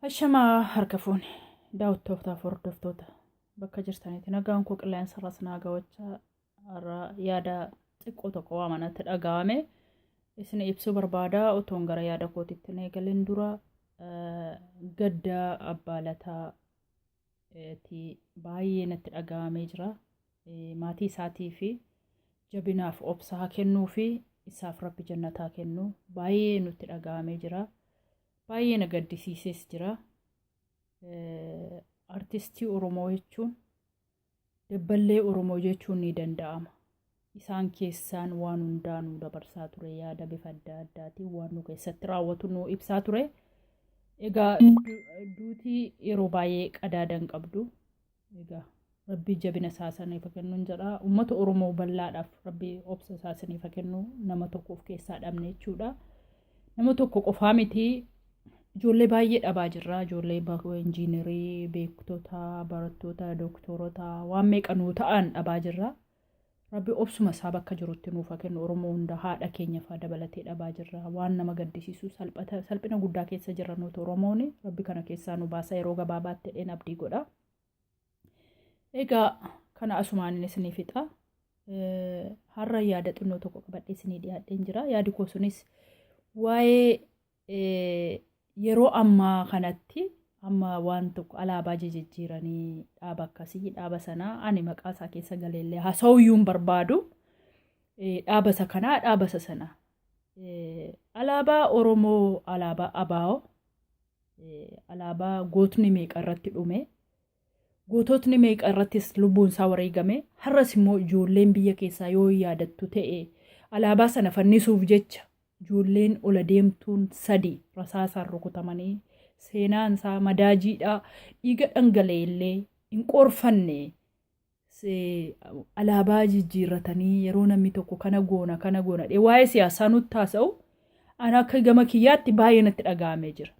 Ashamaa harka fuune daawwattootaaf hordoftoota bakka jirtanitti nagaan koo qilleensa irras naa gawachaa har'a yaada xiqqoo tokko waa manatti dhaga'ame isin ibsuu barbaada. Otoon gara yaada kootitti hin eegalin dura gadda abbaa lataa ti baay'ee natti dhaga'amee jira. Maatii isaatii fi jabinaaf obsa haa kennuu fi isaaf rabbi jannataa kennu baay'ee nutti dhaga'amee jira. Baay'ee na gaddisiisees jira. Artistii Oromoo jechuun dabballee Oromoo jechuun ni danda'ama. Isaan keessaan waan hundaa nu dabarsaa ture, yaada bifa adda addaatiin waan nu keessatti raawwatu nu ibsaa ture. Egaa duutii yeroo baay'ee qadaada hin qabdu. Egaa rabbii jabina isaa saniif haa kennuun jedha. Uummata Oromoo bal'aadhaaf rabbii obsa isaa saniif haa kennu, nama tokko of keessaa dhabne jechuudha. Nama tokko qofaa miti, ijoollee baay'ee dhabaa jirra. Ijoollee injiinarii, beektota, barattoota, dooktorota waan meeqa nuu ta'an dhabaa jirra. Rabbi obsuma isaa bakka jirutti nuuf haa kennu. Oromoo hunda haadha keenya fa'aa dabalatee dhabaa jirra. Waan nama gaddisiisu salphina guddaa keessa jirra nuti Oromoon. Rabbi kana keessaa nu baasa yeroo gabaabaatti jedheen abdii godha. Egaa kana asumaan isinii fixa. Har'a yaada xinnoo tokko qabadhee isinii dhiyaadheen jira. Yaadi koo sunis waa'ee yeroo ammaa kanatti amma waan tokko alaabaa jijijjiiranii dhaaba akkasii dhaaba sanaa ani maqaa isaa keessa galeellee haasa'uyyuu hin barbaadu. Dhaaba isa kanaa dhaaba isa sanaa. Alaabaa Oromoo, alaabaa ABO, alaabaa gootni meeqa irratti dhume, goototni meeqa irrattis lubbuun isaa wareegame, har'as immoo ijoolleen biyya keessaa yoo yaadattu ta'e alaabaa sana fannisuuf jecha ijoolleen ola deemtuun sadi rasaasaan rukutamanii seenaan isaa madaajiidha, dhiiga dhangala'e illee hin qoorfanne. Alaabaa jijjiirratanii yeroo namni tokko kana goona kana goona dhee waa'ee siyaasaa nutti haasa'u ana akka gama kiyyaatti baay'ee natti dhaga'amee jira.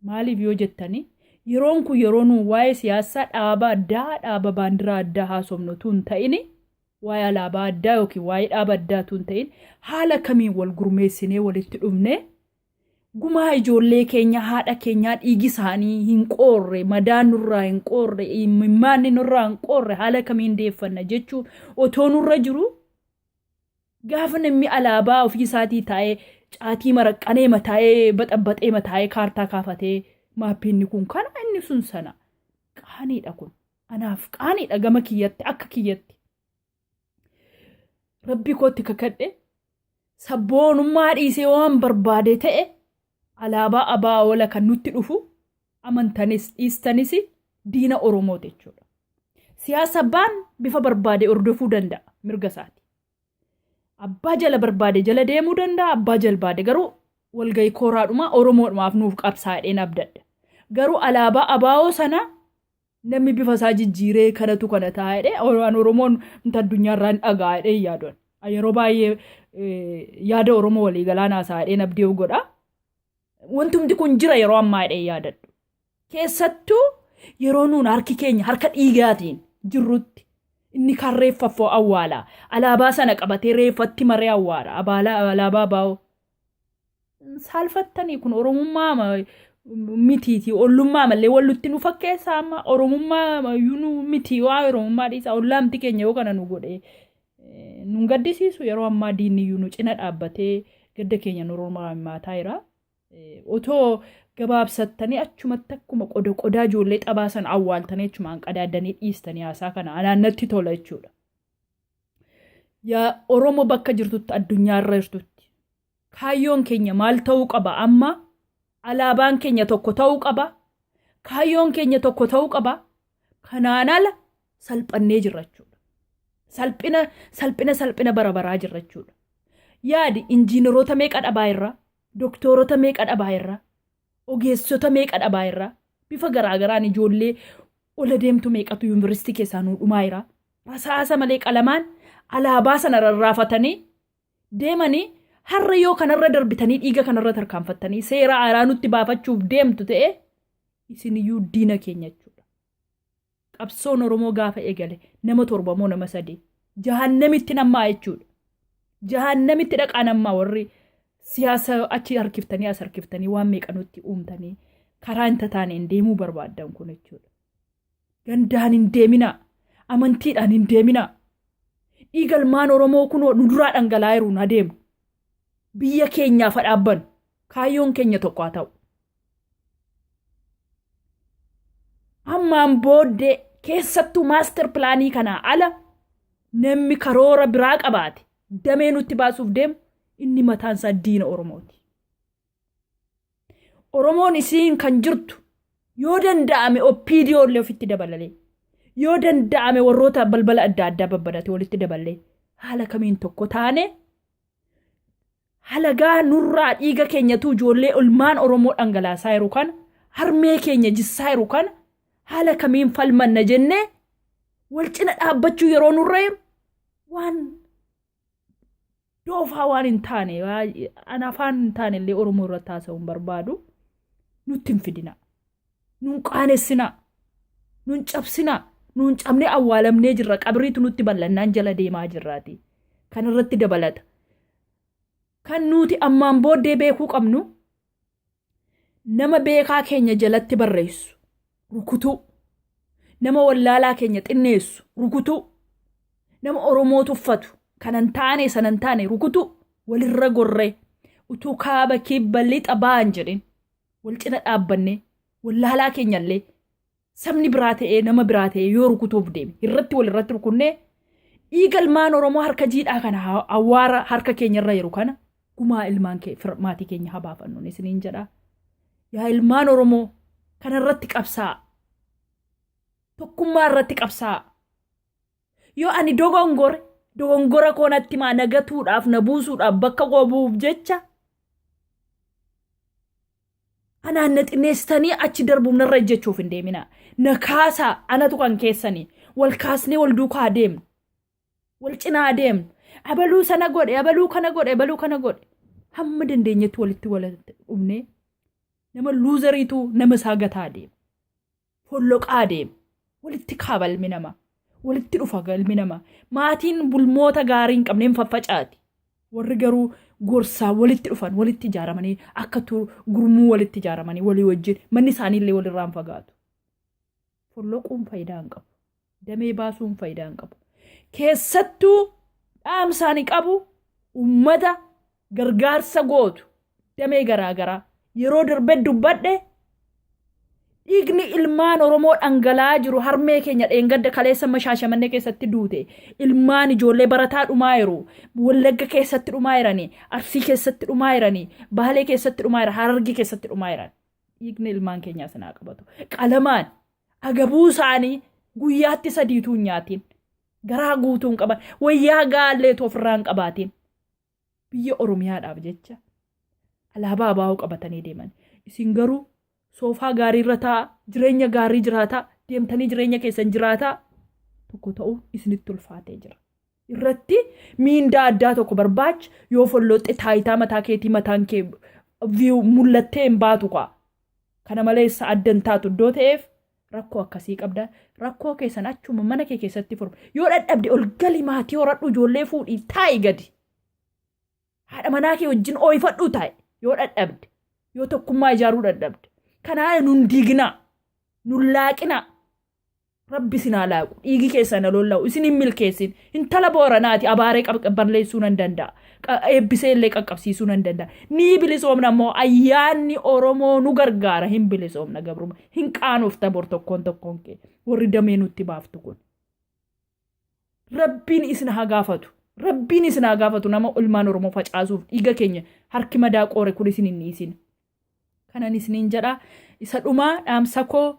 Maaliif yoo jettanii, yeroon kun yeroo nu waa'ee siyaasaa dhaaba addaa dhaaba baandiraa addaa haasofnu utuu hin ta'in, waa'ee alaabaa addaa yookiin waa'ee dhaaba addaa utuu hin ta'in, haala kamiin wal gurmeessinee walitti dhufnee gumaa ijoollee keenya, haadha keenyaa dhiigi isaanii hin qoorre, madaan nurraa hin qoorre, imimmaanni nurraa hin qoorre haala kamiin deeffanna jechuun otoo nurra jiru, gaafa namni alaabaa ofii isaatii taa'ee caatii maraqqanee mataa'ee baxabbaxee mataa'ee kaartaa kaafatee maappiinni kun kana inni sun sana, qaaniidha kun. Anaaf qaaniidha gama kiyyatti, akka kiyyatti. Rabbi kootti kakadhe, sabboonummaa dhiisee waan barbaade ta'e alaabaa ABO kan nutti dhufu amantanis dhiistanis diina Oromooti jechuudha. Siyaasa abbaan bifa barbaade hordofuu danda'a, mirga isaati. Abbaa jala barbaade jala deemuu danda'a, abbaa jalbaade garuu walgahii kooraadhuma Oromoodhumaaf nuuf qabsaa'een abdadha. Garuu alaabaa ABO sana namni bifa isaa jijjiiree kanatu kana ta'a jedhee waan Oromoon wanta addunyaarraa hin dhaga'a jedhee hin yaadu. Yeroo baay'ee yaada Oromoo waliigalaa naasaa jedheen abdii of godha. Wantumti kun jira yeroo ammaa jedhee yaadadhu. Keessattuu yeroo nuun harki keenya harka dhiigaatiin jirrutti inni kaan reeffaffoo awwaala. Alaabaa sana qabatee reeffatti maree awwaala. Alaabaa ABO. Saalfattanii kun Oromummaa mitiiti, ollummaa malee wallutti nu fakkeessa. Amma Oromummaa iyyuu miti, waa Oromummaa dhiisa, ollaamti keenya yoo kana nu godhe nun gaddisiisu. Yeroo ammaa diinni iyyuu nu cina dhaabbatee gadda keenya nu romaataa jira. Otoo gabaabsattanii achumatti akkuma qoda qodaa ijoollee xabaa sana awwaaltanii achumaan qadaaddanii dhiistanii haasaa kana anaan natti tola jechuudha. Yaa Oromoo bakka jirtutti, addunyaa irra jirtutti, kaayyoon keenya maal ta'uu qaba amma? Alaabaan keenya tokko ta'uu qaba. Kaayyoon keenya tokko ta'uu qaba. Kanaan ala salphannee jirra jechuudha. Salphina salphina salphina bara baraa jirra jechuudha. Yaadi, injiinaroota meeqa dhabaa irra, doktoorota meeqa dhabaa irra, ogeessota meeqa dhabaa irra, bifa garaagaraan ijoollee ola deemtu meeqatu yuunivarsiitii keessaa nuu dhumaa jira. Rasaasa malee qalamaan alaabaa sana rarraafatanii deemanii har'a yoo kanarra darbitanii dhiiga kanarra tarkaanfattanii seera haaraa nutti baafachuuf deemtu ta'e isiniyyuu diina keenya jechuudha. Qabsoon Oromoo gaafa eegale nama torba moo nama sadii jahannamitti nammaa jechuudha. Jahannamitti dhaqaa nammaa, warri siyaasa achi harkiftanii as harkiftanii waan meeqa nutti uumtanii Karaa hin tataaneen deemuu barbaaddan kun jechuudha. Gandaan hin deeminaa. Amantiidhaan hin deeminaa. Dhiiga ilmaan Oromoo kunoo nu duraa dhangala'aa jiruun adeemu. Biyya keenyaaf haa dhaabbannu. Kaayyoon keenya tokko haa ta'u. Ammaan booddee keessattuu maaster pilaanii kanaa ala namni karoora biraa qabaate damee nutti baasuuf deemu inni mataan isaa diina Oromooti. Oromoon isiin kan jirtu yoo danda'ame OPDO illee ofitti dabalalee yoo danda'ame warroota balbala adda addaa babbanate walitti daballee haala kamiin tokko taane halagaa nurraa dhiiga keenyatu ijoollee ilmaan Oromoo dhangalaasaa jiru kana harmee keenya jissaa jiru kana haala kamiin falmanna jennee wal cina dhaabbachuu yeroo nurra jiru waan doofaa waan hin taane an afaan hin taane illee Oromoo irratti haasa'uu hin barbaadu nutti hin fidina. Nun qaanessinaa. Nun cabsinaa. Nun cabnee awwaalamnee jirra qabriitu nutti bal'annaan jala deemaa jirraati. Kanarratti dabalata. Kan nuti ammaan booddee beekuu qabnu nama beekaa keenya jalatti barreessu rukutuu, nama wallaalaa keenya xinneessu rukutuu, nama Oromoo tuffatu kanan taane sanan taane rukutuu walirra gorree utuu kaaba kibba lixa ba'an jedhin wal cina dhaabbannee wallaalaa keenyallee sabni biraa ta'ee nama biraa ta'ee yoo rukutuuf deeme irratti wal irratti rukunnee dhiiga ilmaan Oromoo harka jiidhaa kana awwaara harka keenyarra jiru kana gumaa ilmaan maatii keenya haa baafannuun isiniin jedha. Yaa ilmaan Oromoo kana irratti qabsaa'a. Tokkummaa irratti qabsaa'a. Yoo ani dogongore dogongora koo natti himaa na gatuudhaaf na buusuudhaaf bakka koo bu'uuf jecha anaan na xinneessitanii achi darbuuf narra ejjechuuf hin deeminaa. Na kaasaa anatu kan keessanii wal kaasnee wal duukaa adeemnu. Wal cinaa adeemnu. Abaluu sana godhe abaluu kana godhe abaluu kana godhe. Hamma dandeenyetti walitti walitti dhufnee nama luuzariitu nama isaa gataa adeema. Folloqaa adeema. Walitti kaaba ilmi namaa. Walitti dhufa ilmi namaa. Maatiin bulmoota gaarii hin qabne hin faffacaati. Warri garuu gorsaa walitti dhufan walitti ijaaramanii akka gurmuu walitti ijaaramanii walii wajjin manni isaanii illee walirraa hin fagaatu. Folloquun faayidaa hin qabu. Damee baasuun faayidaa hin qabu. Keessattuu dhaamsaani qabu ummata gargaarsa gootu damee garaa garaa yeroo darbe dubbadhe dhiigni ilmaan Oromoo dhangala'aa jiru harmee keenya dheengadda kaleessa Shaashamannee keessatti duute ilmaan ijoollee barataa dhumaa jiru Wallagga keessatti dhumaa jirani Arsii keessatti dhumaa jirani Baalee keessatti dhumaa jiran Harargee keessatti dhumaa jiran dhiigni ilmaan keenyaa sinaa qabatu qalamaan agabuu isaanii guyyaatti sadiituu hin nyaatiin garaa guutuu hin qaban wayyaa gaalleetu ofirraa hin qabaatiin biyya Oromiyaadhaaf jecha alaabaa abaa'oo qabatanii deeman. Isin garuu soofaa gaarii irra taa'a, jireenya gaarii jiraataa, deemtanii jireenya keessan jiraataa tokko ta'uun isinitti ulfaatee jira. Irratti miindaa addaa tokko barbaacha yoo follooxxe taayitaa mataa keetii mataan kee view mul'attee hin baatu kaa. Kana maleessa adda hin taatu iddoo ta'eef rakkoo akkasii qabda. Rakkoo keessan achuma mana kee keessatti furu. Yoo dadhabde ol gali maatii horadhu ijoollee fuudhii taa'i gadi. Haadha manaa kee wajjin ooyifadhuu taa'i yoo dadhabde. Yoo tokkummaa ijaaruu dadhabde. Kanaa nun diiginaa. Nun laaqinaa. Rabbi isin haa laaqu. Dhiigi keessan haa lolla'u. Isin hin milkeessin. Intala booranaati abaaree balleessuu nan danda'a. Eebbisee illee qaqqabsiisuu nan danda'a. Ni bilisoomna immoo ayyaanni Oromoo nu gargaara hin bilisoomna gabruma. Hin qaanofta bor tokkoon tokkoon kee. Warri damee nutti baaftu kun. Rabbiin isin haa gaafatu. Rabbiin isin haa gaafatu nama ilmaan Oromoo facaasuuf dhiiga keenya harki madaa qoore kun isin hin dhiisin. Kanan isiniin jedha. Isa dhumaa dhaamsa koo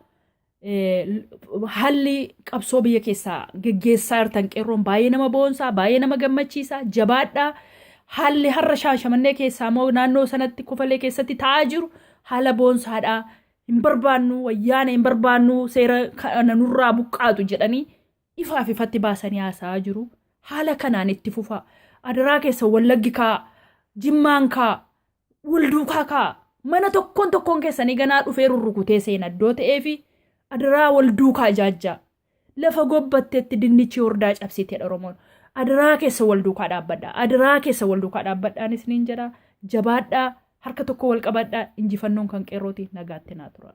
haalli qabsoo biyya keessaa geggeessaa jirtan qeerroon baay'ee nama boonsaa baay'ee nama gammachiisa jabaadhaa. Haalli har'a Shaashamannee keessaa immoo naannoo sanatti Kofalee keessatti ta'aa jiru haala boonsaadhaa. Hin barbaannu wayyaane hin barbaannu seera kana nurraa buqqaatu jedhanii ifaaf ifatti baasanii haasa'aa jiru. Haala kanaan itti fufaa. Adaraa keessa Wallaggi kaa, Jimmaan kaa, wal duukaa kaa. Mana tokkoon tokkoon keessanii ganaa dhufee rurrukutee seena iddoo ta'eefi adaraa wal duukaa ijaajjaa. Lafa gobbattetti dinnichi hordaa cabsiteedha Oromoon. Adaraa keessa wal duukaa dhaabbadhaa. Adaraa keessa wal duukaa dhaabbadhaan isiniin jedha. Jabaadhaa. Harka tokko wal qabadhaa, injifannoon kan qeerrooti. Nagaatti naa tura.